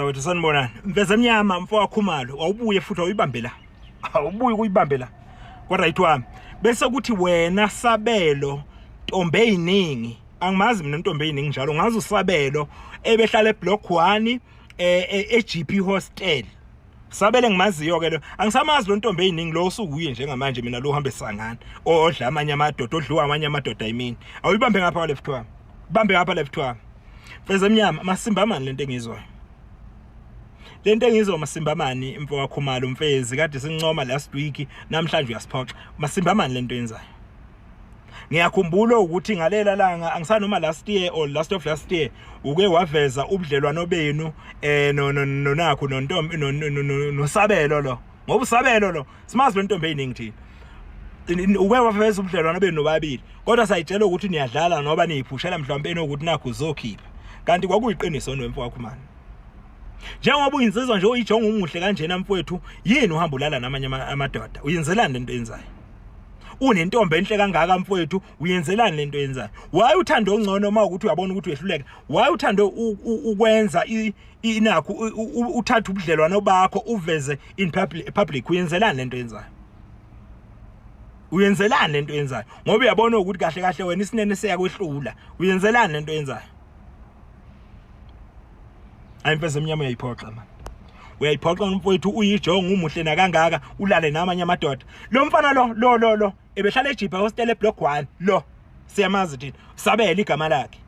zakwethu, sanibonani. Mfeze emnyama mfo waKhumalo, awubuye futhi awuyibambe la. Awubuye ukuyibambe la. Kwa right wami. Bese kuthi wena Sabelo ntombi eziningi. Angimazi mina intombi eziningi njalo, ngazi uSabelo ebehlala eBlock 1 eGP Hostel. Sabele ngimaziyo ke lo. Angisamazi lo ntombi eziningi lo usukuye njengamanje mina lo uhambe sangana. Odla amanye amadoda, odliwa amanye amadoda imini. Awuyibambe ngapha kwa left wami. Bambe ngapha left wami. Mfeze emnyama masimba mani lento engizwayo. Lento engizwa masimba mani mfo waKhumalo mfezi kade sincoma last week namhlanje uyasiphoxa. Masimba mani lento yenzayo. Ngiyakhumbula ukuthi ngalela langa angisanoma last year or last of last year uke waveza ubudlelwano benu no nonakho nontombi noSabelo lo. Ngoba uSabelo lo simazi lo ntombi eziningi thina. Uke waveza ubudlelwano benu nobabili kodwa sayitshela ukuthi niyadlala noba niyiphushela mhlawumbe enokuthi nakho uzokhipha kanti kwakuyiqiniso nomfo wakho mani. Njengoba uyinsizwa nje uyijonga umuhle kanjena mfowethu, yini uhamba ulala namanye amadoda? Uyenzelani lento yenzayo? Unentombi enhle kangaka mfowethu, uyenzelani lento yenzayo? Why uthanda ongcono uma ukuthi uyabona ukuthi uyehluleka? Why uthanda ukwenza inakho uthatha ubudlelwano bakho uveze in public? Uyenzelani lento yenzayo? Uyenzelani lento yenzayo? Ngoba uyabona ukuthi kahle kahle wena isinene seyakwehlula. Uyenzelani lento yenzayo? Hayi mfezi emnyama uyayiphoxa man. Uyayiphoxa mfowethu, uyijonga umuhle nakangaka ulale namanye amadoda. Lo mfana lo lo lo lo ebehlala eJipa hostel eBlock 1 lo. Siyamazi thina. Sabela igama lakhe.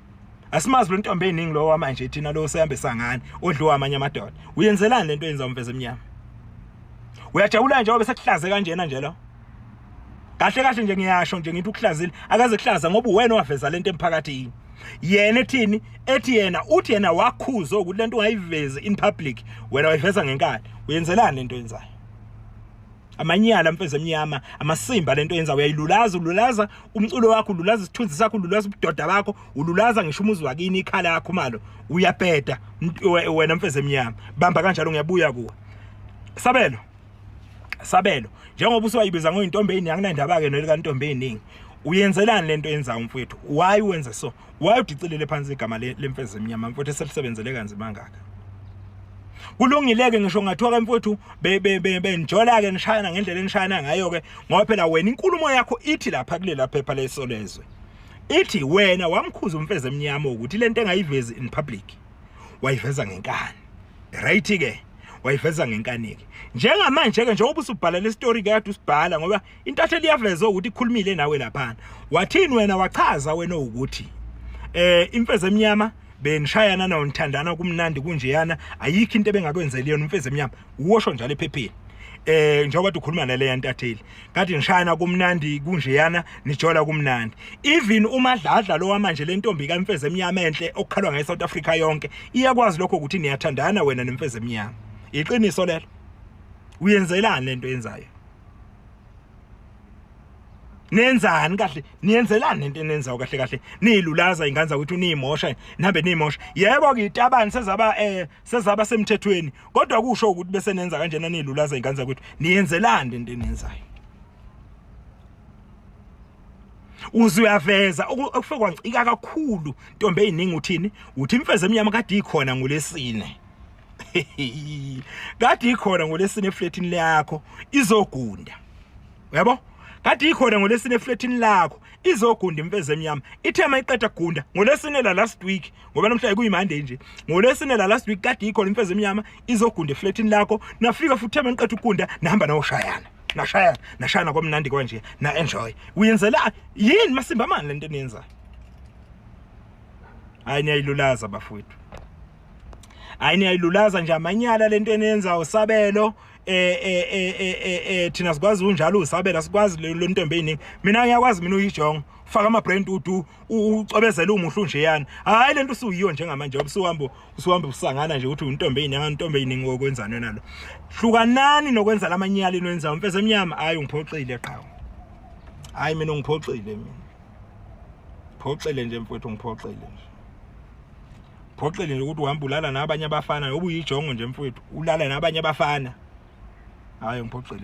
Asimazi lo ntombi eziningi lo wamanje thina lo sehambe sangane odliwa amanye amadoda. Uyenzelani lento yenza umfezi emnyama? Uyajabula nje ngoba sekuhlaze kanjena nje lo. Kahle kahle nje ngiyasho nje ngithi ukuhlazile akaze kuhlaza ngoba uwena owaveza lento emphakathini. Yena ethini? Ethi yena uthi yena wakhuzwa ukuthi lento ungayivezi in public, wena wayiveza ngenkani. Uyenzelani lento yenzayo? Amanyala mfezi emnyama, amasimba lento yenza uyayilulaza, ululaza umculo wakho, ululaza isithunzi sakho, ululaza ubudoda bakho, ululaza ngisho umuzi wakini ikhala yakho malo. Uyabheda wena mfezi emnyama. Bamba kanjalo ngiyabuya kuwe. Sabelo. Sabelo, njengoba usuwayibiza ngoyintombi eziningi anginandaba ke nolika ntombi eziningi. Uyenzelani lento yenzayo mfowethu? Why wenze so? Why udicilele phansi igama lemfezi emnyama mfowethu eselisebenzele kanzima kangaka? Kulungile ke ngisho ngathiwa ke mfowethu benjola ke nishayana ngendlela enishayana ngayo ke ngoba phela wena inkulumo yakho ithi lapha kulela phepha lesolezwe. Ithi wena wamkhuza umfezi emnyama ukuthi lento engayivezi in public wayiveza ngenkani. Right ke wayiveza ngenkani ke. Njengamanje ke njengoba usubhala le story kade usibhala ngoba intatheli iyaveza ukuthi ikhulumile nawe laphana. Wathini wena wachaza wena ukuthi imfezi emnyama benishayana nawo nithandana kumnandi kunjeyana ayikho into ebengakwenzeli yona umfezi emnyama uwosho njalo ephepheni. Njengoba ukhuluma nale yantatheli kade nishayana kumnandi kunjeyana nijola kumnandi even uMadladla lo wamanje lentombi kaMfezi emnyama enhle okukhalwa ngaye South Africa yonke iyakwazi lokho ukuthi niyathandana wena nemfezi emnyama. Iqiniso lelo? Uyenzelani lento yenzayo? Nenzani kahle? Niyenzelani lento enenzayo kahle kahle? Niyilulaza ingane zakwethu niyimosha, nihambe niyimosha. Yebo ke itabani sezaba sezaba semthethweni, kodwa kusho ukuthi bese nenza kanjena niyilulaza ingane zakwethu. Niyenzelani lento enenzayo? Uze uyaveza okufike kwancika kakhulu ntombi eziningi uthini? Uthi imfezi emnyama kade ikhona ngolesine. Kade ikhona ngolesine eflatini lakho izogunda. Uyabo? Kade ikhona ngolesine eflatini lakho izogunda imfezi emnyama. Ithe mayiqeda gunda ngolesine la last week ngoba namhlanje kuyiMonday nje. Ngolesine la last week kade ikhona imfezi emnyama izogunda eflatini lakho. Nafika futhi maniqeda ukugunda nahamba nayoshayana. Nashayana, nashayana kwamnandi kanje na enjoy. Uyenzela yini masimba mani lento eniyenzayo? Hayi niyayilulaza bafowethu. Hayi niyayilulaza nje amanyala lento eniyenzayo Sabelo. Thina sikwazi unjalo uSabela sikwazi le ntombi eyiningi. Mina ngiyakwazi mina uyijonga. Faka ama brand udu ucwebezela umuhle unjeyana. Hayi lento usuyiyo njengamanje usuhamba usuhamba usangana nje ukuthi untombi eyiningi intombi eyiningi okwenzani wena lo. Hlukanani nokwenza lamanyala eniwenzayo mfezi emnyama. Hayi ungiphoxile qhawe. Hayi mina ungiphoxile mina. Phoxile nje mfowethu ungiphoxile nje. Phoxile nje ukuthi uhamba ulala nabanye abafana ngoba uyijongo nje mfowethu ulala nabanye abafana. Hayi ungiphoxile.